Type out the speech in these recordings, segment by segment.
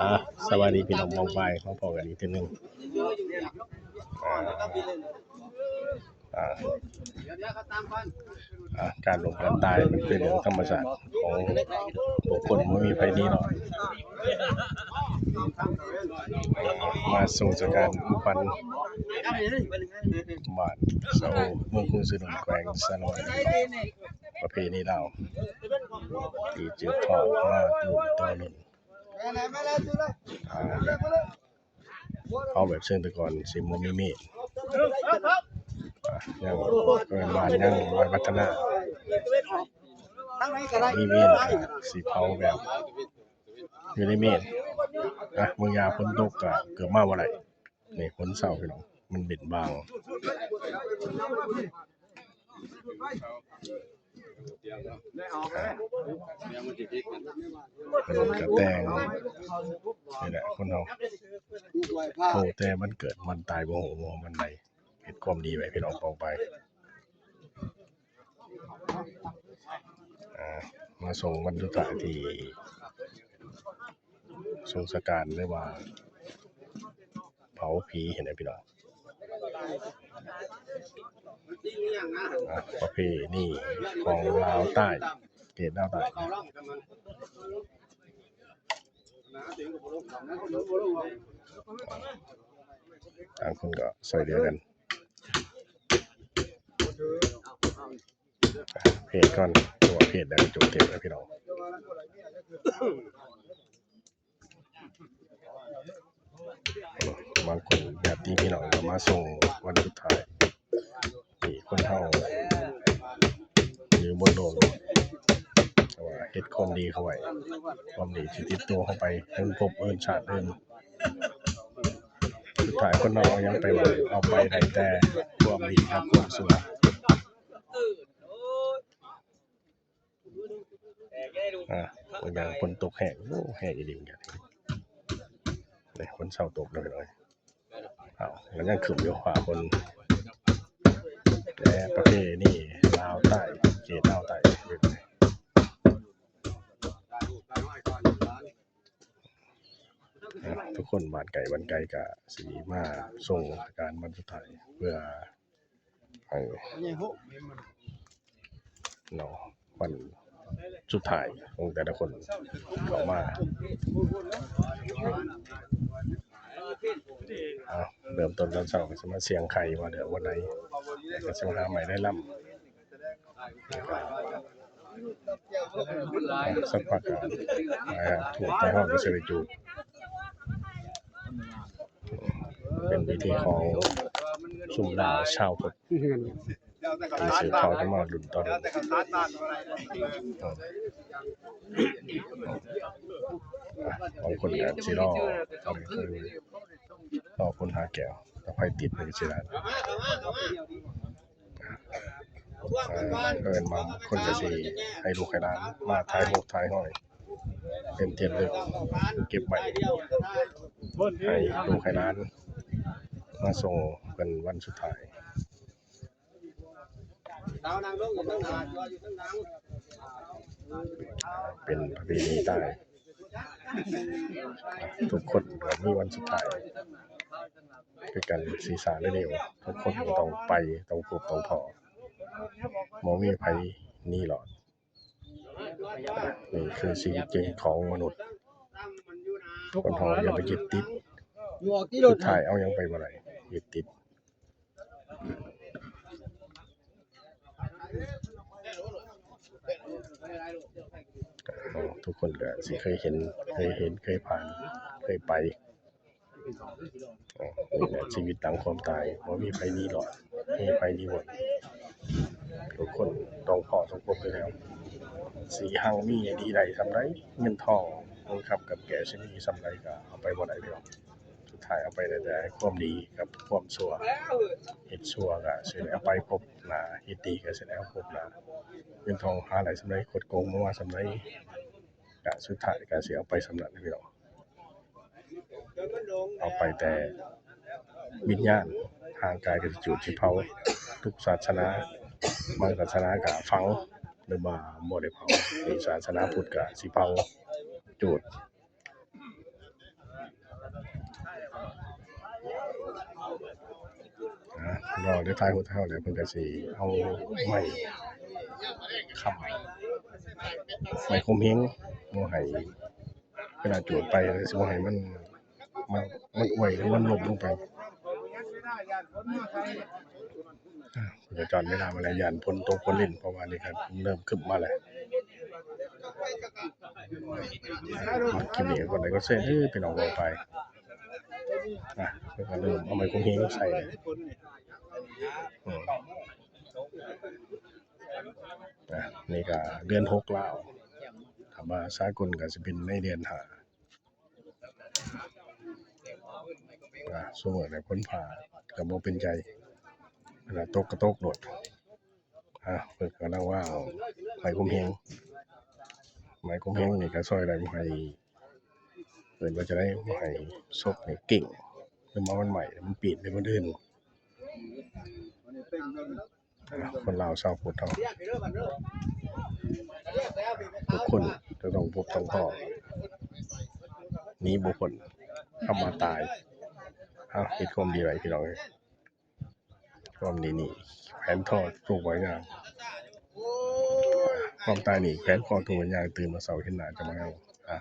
ອ່າ ສະບາຍດີພີ່ນ້ອງປ້ອງປາຍ ມາພໍ້ກັນອີກເທື່ອໜຶ່ງ. ອ່າ ອ່າ ອ່າ ການລົງການຕາຍມັນເປັນເລື່ອງທຳມະຊາດຂອງທຸກຄົນ ບໍ່ມີໃຜໜີລອດ. ມາສົ່ງສະການອຸປັນບ້ານສະໂອ ເມືອງກຸງເຊໂດນ ແຂວງສະຫວັນນະເຂດ ປະເພນີລາວ ທີ່ສືບທອດມາລຸ້ນຕໍ່ລຸ້ນ. ອ່າ ເອົາແບບເຊີງຕະກອນ ຊິບໍ່ມີເມດ ອ່າ ຍັງເອີ້ນວ່າຍັງລອຍວັດທະນາ ມີເມດ ອ່າ ຊິເຜົາແບບຢູ່ໃນເມດ. ອ່າ ມື້ຍາມຝົນຕົກກະເກືອບມາບໍ່ໄດ້ ນີ້ຝົນເຊົາພີ່ນ້ອງ ມັນເບັນບາງ. ເພິ່ນກະແຕ່ງ ນີ້ແຫຼະຄົນເຮົາ ໂທແຕ່ວັນເກີດວັນຕາຍ ບໍ່ຮູ້ວ່າວັນໃດ. ເຮັດຄວາມດີໄວ້ພີ່ນ້ອງປ້ອງປາຍ. ອ່າ ມາສົ່ງວັນສຸດທ້າຍທີ່ສົ່ງສະການ ຫຼືວ່າເຜົາຜີຫັ້ນນະພີ່ນ້ອງ. ອ່າ ປະເພນີຂອງລາວໃຕ້ ເຂດລາວໃຕ້ ຕ່າງຄົນກໍຊ່ວຍເຫຼືອກັນ. ເພດກ່ອນ ເພດແລ້ວຈົບເພດແລ້ວພີ່ນ້ອງ. ບາງຄົນຍາດຕິພີ່ນ້ອງກໍມາສົ່ງວັນສຸດທ້າຍ ທີ່ຄົນເຮົາຢູ່ບົນໂລກນີ້ ແຕ່ວ່າເຮັດຄວາມດີເຂົ້າໄວ້ ຄວາມດີທີ່ຕິດຕົວເຮົາໄປ ເຖິງພົບອື່ນຊາດອື່ນ ສຸດທ້າຍຄົນເຮົາເອົາຫຍັງໄປບໍ່ໄດ້ ເອົາໄປໄດ້ແຕ່ຄວາມດີກັບຄວາມຊົ່ວ. ອ່າ ບາງຢ່າງຝົນຕົກແຮງ ໂອ້ ແຮງອີ່ຫຼີເໝືອນກັນ ນີ້ຝົນເຊົາຕົກແລ້ວພີ່ນ້ອງ. ອ້າວ ມັນຍັງຄຶ້ມຢູ່ຟ້າຝົນ ແລະ ປະເພນີລາວໃຕ້ ເຂດລາວໃຕ້ ອ່າ ທຸກຄົນບ້ານໄກບ້ານໄກກະຊິມາສົ່ງສະການວັນສຸດທ້າຍ ເພື່ອໃຫ້ ເນາະ ວັນສຸດທ້າຍຂອງແຕ່ລະຄົນເຂົ້າມາ. ເອົາ ເລີ່ມຕົ້ນຕອນເຊົ້າກໍຊິມາສ່ຽງໄຂ່ວ່າເດືອນວັນໃດ ແລ້ວກໍຊິມາຫາໄມ້ໄດ້ລຳ ສັກພັກກໍ ອ່າ ທູບໄທເຮົາກໍຊິໄດ້ຈູດ ເປັນພິທີຂອງຊຸມລາວຊາວພຸດ ທີ່ສືບທອດກັນມາລຸ້ນຕໍ່ລຸ້ນ. ບາງຄົນກໍຊິລໍ ກໍຄືລໍຄົນຫາແກ້ວ ຖ້າໃຜຕິດມັນກໍຊິໄດ້ ເອີ ບາງຄົນກໍຊິໃຫ້ລູກໃຫ້ຫຼານມາຖ່າຍຮູບຖ່າຍຮອຍ ເປັນທີ່ລະລຶກ ເກັບໄວ້ໃຫ້ລູກໃຫ້ຫຼານມາສົ່ງເພິ່ນວັນສຸດທ້າຍ. ເປັນປະເພນີໃຕ້ ທຸກຄົນກໍມີວັນສຸດທ້າຍຄືກັນ ສີສານແນວ ທຸກຄົນກໍຕ້ອງໄປ ຕ້ອງພົບຕ້ອງພໍ້ ບໍ່ມີໃຜໜີລອດ. ນີ້ຄືຊີວິດຈິງຂອງມະນຸດ ຄົນເຮົາຢ່າໄປຍຶດຕິດ ສຸດທ້າຍເອົາຫຍັງໄປບໍ່ໄດ້ ຍຶດຕິດ. ທຸກຄົນກໍຊິເຄີຍເຫັນ ເຄີຍເຫັນ ເຄີຍຜ່ານ ເຄີຍໄປ. ນີ້ແຫຼະຊີວິດຫຼັງຄວາມຕາຍ ບໍ່ມີໃຜໜີລອດ ບໍ່ມີໃຜໜີພົ້ນ ທຸກຄົນຕ້ອງພໍ້ຕ້ອງພົບຢູ່ແລ້ວ. ຊິຮັ່ງມີດີໄດ້ສ່ຳໃດ ເງິນທອງ ເງິນຄຳກຳແກຊິມີສ່ຳໃດກໍເອົາໄປບໍ່ໄດ້ພີ່ນ້ອງ. ສຸດທ້າຍເອົາໄປໄດ້ແຕ່ຄວາມດີກັບຄວາມຊົ່ວ ເຮັດຊົ່ວກໍຊິໄດ້ເອົາໄປພົບໜ້າ ເຮັດດີກໍຊິໄດ້ເອົາພົບໜ້າ. ເງິນທອງຫາໄດ້ສ່ຳໃດ ຄົດໂກງມາວ່າສ່ຳໃດ ກະສຸດທ້າຍກະຊິເອົາໄປສ່ຳນັ້ນພີ່ນ້ອງ. ເອົາໄປແຕ່ວິນຍານ ຮ່າງກາຍກະຊິຈູດຊິເຜົາ. ທຸກສາສະໜາ ບາງສາສະໜາກະຝັງ ຫຼືວ່າບໍ່ໄດ້ເຜົາ. ນີ້ສາສະໜາພຸດກະຊິເຜົາ ຈູດ. ອ່າ ລໍໄດ້ຖ່າຍຮູບເຮົາແລ້ວ ເພິ່ນກໍຊິເອົາໄມ້ຄ້ຳ ໄມ້ຂົ່ມເຫງມາໃຫ້ ເວລາຈູດໄປແລ້ວຊິບໍ່ໃຫ້ມັນ ມັນ ມັນອວຍ ຫຼື ມັນລົ້ມລົງໄປ. ອ່າ ເພິ່ນກໍຈອດເວລາໄວ້ແລ້ວ ຢ້ານຝົນຕົກຝົນລິນ ເພາະວ່ານີ້ກໍເລີ່ມຄຶ້ມມາແລ້ວ. ອ່າ ມັກຄລິບນີ້ກໍກົດໄລກ໌ກົດແຊເດີພີ່ນ້ອງປ້ອງປາຍ. ອ່າ ເພິ່ນກໍເລີ່ມເອົາໄມ້ຂົ່ມເຫງໃສ່ແລ້ວ. ອືມ ອ່າ ນີ້ກໍເດືອນຫົກລາວ ຖ້າວ່າສາກົນກໍຊິເປັນໃນເດືອນຫ້າ. ອ່າ ຊຸມື້ນີ້ຝົນຟ້າກໍບໍ່ເປັນໃຈ ເວລາຕົກກໍຕົກໂລດ. ອ່າ ເພິ່ນກຳລັງວາງໄມ້ຂົ່ມເຫງ ໄມ້ຂົ່ມເຫງນີ້ກໍຊ່ອຍໄດ້ບໍ່ໃຫ້ ເອີ້ນວ່າຈັ່ງໃດ ບໍ່ໃຫ້ສົກນີ້ເກັງ ຫຼືວ່າມັນໄໝ້ ມັນປີນໄປບ່ອນອື່ນ. ອ່າ ຄົນລາວຊາວພຸດເຮົາ ທຸກຄົນຈະຕ້ອງພົບຕ້ອງພໍ້ ໜີບໍ່ພົ້ນຄຳວ່າຕາຍ. ເຮົາເຮັດຄວາມດີໄວ້ພີ່ນ້ອງເອີຍ ຄວາມດີນີ້ແຂວນຄໍທຸກໄວ້ຍາມ ຄວາມຕາຍນີ້ແຂວນຄໍທຸກໄວ້ຍາມ ຕື່ນມາເຊົ້າເຫັນໜ້າເຈົ້າມາງາມ. ອ່າ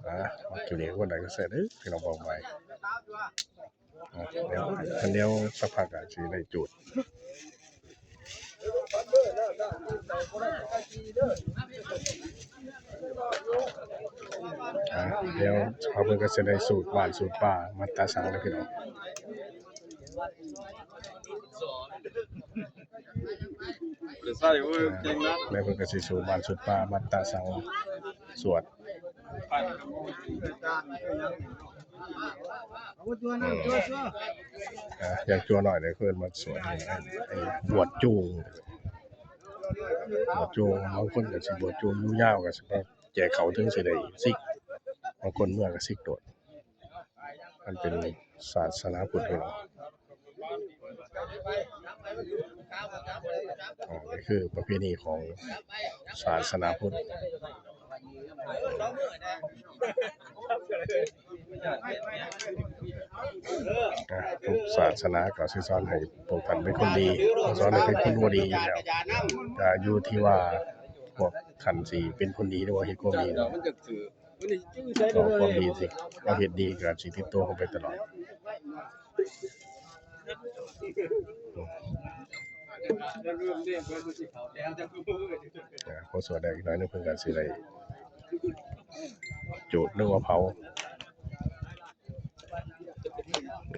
ອ່າ ຄລິບນີ້ຄົນໃດກໍແຊເດີພີ່ນ້ອງປ້ອງປາຍ. ອ່າ ດຽວ ຄັນດຽວສັກພັກກໍຊິໄດ້ຈູດ. ອ່າ ດຽວສັກພັກເພິ່ນກໍຊິໄດ້ສູດບ້ານສູດປ່າມັດຕາສັງເດີພີ່ນ້ອງ. ເອີ ໃສ່ເວີເກັ່ງນະ ແລ້ວເພິ່ນກໍຊິສູດບ້ານສູດປ່າມັດຕາສັງ ສວດ ເອີ ອ່າ ຢ່າງຈົວໜ້ອຍເດ້ ເພິ່ນມາສວດ ເອີ ບວດຈູງ ບວດຈູງ ບາງຄົນກໍຊິບວດຈູງຢູ່ຍາວ ກໍຊິມາແຈກເຂົ້າເຖິງຊິໄດ້ສິກ ບາງຄົນເມືອກໍສິກໂດດ. ມັນເປັນສາສະໜາພຸດເນາະ. ອ່າ ນີ້ຄືປະເພນີຂອງສາສະໜາພຸດ. ອ່າ ທຸກສາສະໜາກໍຊິສອນໃຫ້ພວກທ່ານເປັນຄົນດີ, ສອນໃຫ້ເປັນຄົນບໍ່ດີຢູ່ແລ້ວ. ກໍຢູ່ທີ່ວ່າພວກທ່ານຊິເປັນຄົນດີ ຫຼືວ່າເຮັດຄວາມດີເນາະ. ກໍຄວາມດີທີ່ເຮົາເຮັດດີກໍຊິຕິດຕົວເຮົາໄປຕະຫຼອດ. ອ່າ ພໍສວດໄດ້ອີກໜ້ອຍໜຶ່ງ ເພິ່ນກໍຊິໄດ້ຈູດ ຫຼືວ່າເຜົາ.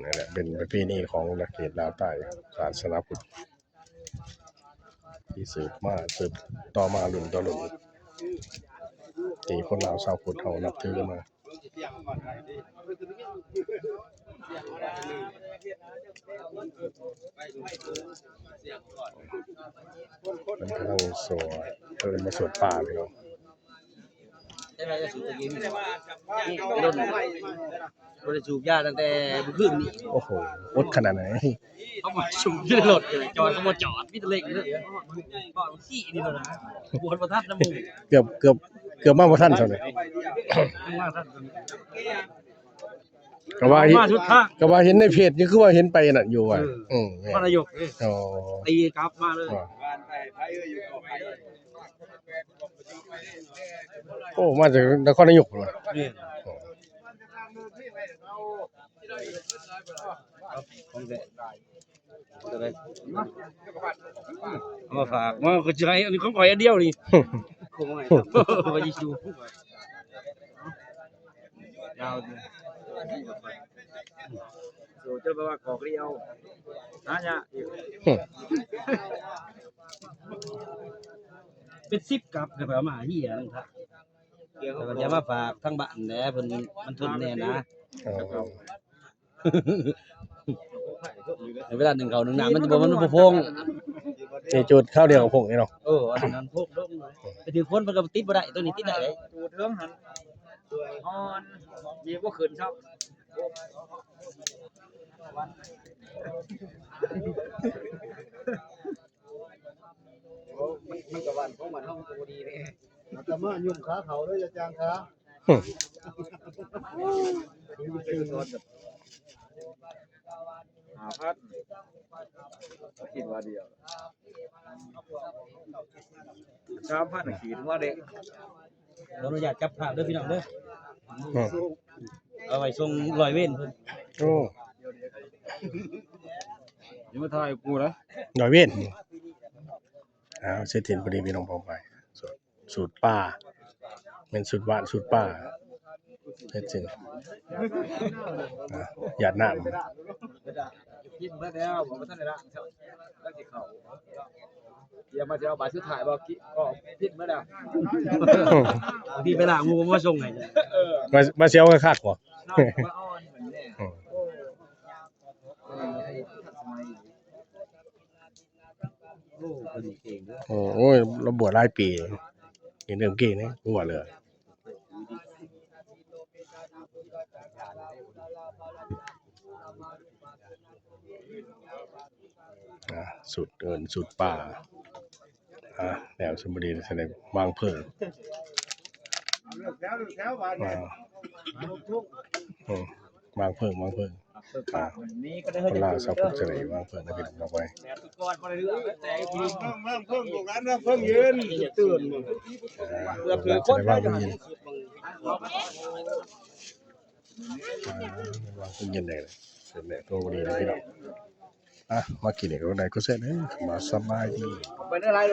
ນັ້ນແຫຼະ ເປັນປະເພນີຂອງລະເຂດລາວໃຕ້ ສາສະໜາພຸດ ທີ່ສືບມາ ສືບຕໍ່ມາລຸ້ນຕໍ່ລຸ້ນ ທີ່ຄົນລາວຊາວພຸດເຮົານັບຖືກັນມາ. ເພິ່ນກຳລັງສວດ ເພິ່ນມາສວດປ່າພີ່ນ້ອງ. ແຕ່ວ່າຈະສູບຕະກີ້ນີ້ ນີ້ດົນ ບໍ່ໄດ້ສູບຢາຕັ້ງແຕ່ມື້ຄືນນີ້. ໂອ້ໂຫ ອົດຂະໜາດໃດ? ເຂົາບໍ່ສູບຢູ່ໃນລົດເລີຍ ຈອດເຂົາບໍ່ຈອດ ມີແຕ່ເລັ່ງເລີຍ. ເພາະມັນຂີ້ນີ້ແຫຼະນະ ກວນບໍ່ທັນນຳໝູ່. ເກືອບ ເກືອບ ເກືອບມາບໍ່ທັນຊະເລີຍ. ມາທັນ ກໍວ່າເຫັນ ມາສຸດທາງ ກໍວ່າເຫັນໃນເພຈຢູ່ ຄືວ່າເຫັນໄປນັ້ນຢູ່ວ່າ. ເອີ ອືມ ແມ່ນ ນະໂຍກເດ້. ອໍ ຕີກັບມາເລີຍ. ອໍ ໂອ້ ມາຈາກນະຄອນນາຍົກພຸ້ນຫວາ? ແມ່ນ. ອໍ ຂອງແທ້ ເອົາມາຝາກ ມາ ຂ້ອຍຊິໃຫ້ ອັນນີ້ຂອງຂ້ອຍອັນດຽວນີ້. ໂອ້ຍ ຂ້ອຍຊິຊູ ຍາວ ໂອ້ ເຈົ້າແບບວ່າກອກດຽວ ຫາຍາກອີກ. ເປັນສິບກັບ ແລ້ວຂ້ອຍເອົາມາເຮຍນຳທ່ານ ແລ້ວກໍຈະມາຝາກທາງບ້ານແດ່ ເພິ່ນ ມັນທົນແນ່ນະ. ອໍ ເວລາໜຶ້ງເຂົ້າໜຶ້ງນ້ຳ ມັນຈະບໍ່ ມັນບໍ່ໂພງ. ນີ້ຈູດຄາວດຽວກໍໂພງນີ້ເນາະ. ເອີ ອັນນັ້ນໂພງດົງ ໄປຖືກຄົນ ມັນກໍຕິດບໍ່ໄດ້ ຕົວນີ້ຕິດໄດ້ເດ້. ຈູດເທິງຫັ້ນ ອ່ອນ ດີບໍ່ຂຶ້ນຊ້ຳ. ໂອ້ ມັນ ມັນກໍບ້ານຂອງບ້ານເຮົາ ມັນກໍບໍ່ດີເດ້. ອາດຕະມາຫຍຸ້ມຂາເຂົ້າເດີ ຢ່າຈ້າງຂາ. ຫຶ ຫ້າພັນ ຄິດວ່າດຽວ ສາມພັນ ຄິດວ່າເດ້. ຂໍອະນຸຍາດຈັບພາບເດີພີ່ນ້ອງເດີ. ອືມ ເອົາໄວ້ສົ່ງຮ້ອຍເວນເພິ່ນ. ໂອ້ ຢ່າມາຖ່າຍກູນະ ຮ້ອຍເວນ. ອ້າວ ເສດຖີນພໍດີພີ່ນ້ອງປ້ອງໄປ ສູດ ສູດປ່າ ແມ່ນສູດຫວານສູດປ່າ ເຮັດຈັ່ງ ອ່າ ຢາດນ້ຳ ກິນເບິດແລ້ວ ບໍ່ທັນໄດ້ລ້າງຊ້ຳ ແລ້ວຊິເຂົ້າ ດຽວມາຊິເອົາບາດສຸດທ້າຍບໍ່ ກິນກໍຜິດເບິດແລ້ວ ບາງທີໄປລ້າງໝູ່ບໍ່ມາສົ່ງໃຫ້ ເອີ ມາ ມາຊິເອົາຄັກໆບໍ່ ມາເອົາອັນນີ້ແນ່ ອືມ ໂອ້ ໂອ້ຍ ລາວບວດຫຼາຍປີ ຍັງເລີ່ມເກັ່ງເດ້ ບໍ່ວ່າເລີຍ. ອ່າ ສູດເອີ້ນສູດປ່າ ອ່າ ແລ້ວຊົນບຸລີ ສະແດງວາງເພີງ ແຖວ ແຖວ ແຖວ ບາດນີ້ ອ່າ ອືມ ວາງເພີງ ວາງເພີງ ອ່າ ຄົນລາວຊາວພຸດຈະໄດ້ວາງເພິ່ນໃຫ້ເປັນດອກໄມ້ ເພິ່ນ ເພິ່ນ ເພິ່ນຢືນ ອ່າ ຄົນລາວຈະໄດ້ວາງເພິ່ນຢືນ ອ່າ ວາງເພິ່ນຢືນໄດ້ເລີຍ ເປັນແບບໂຕນີ້ນະພີ່ນ້ອງ ອ່ະ ມາກິນນີ້ກໍໄດ້ກໍແຊບເດີ ມາສະບາຍດີ ໄປເດີຫຼາຍ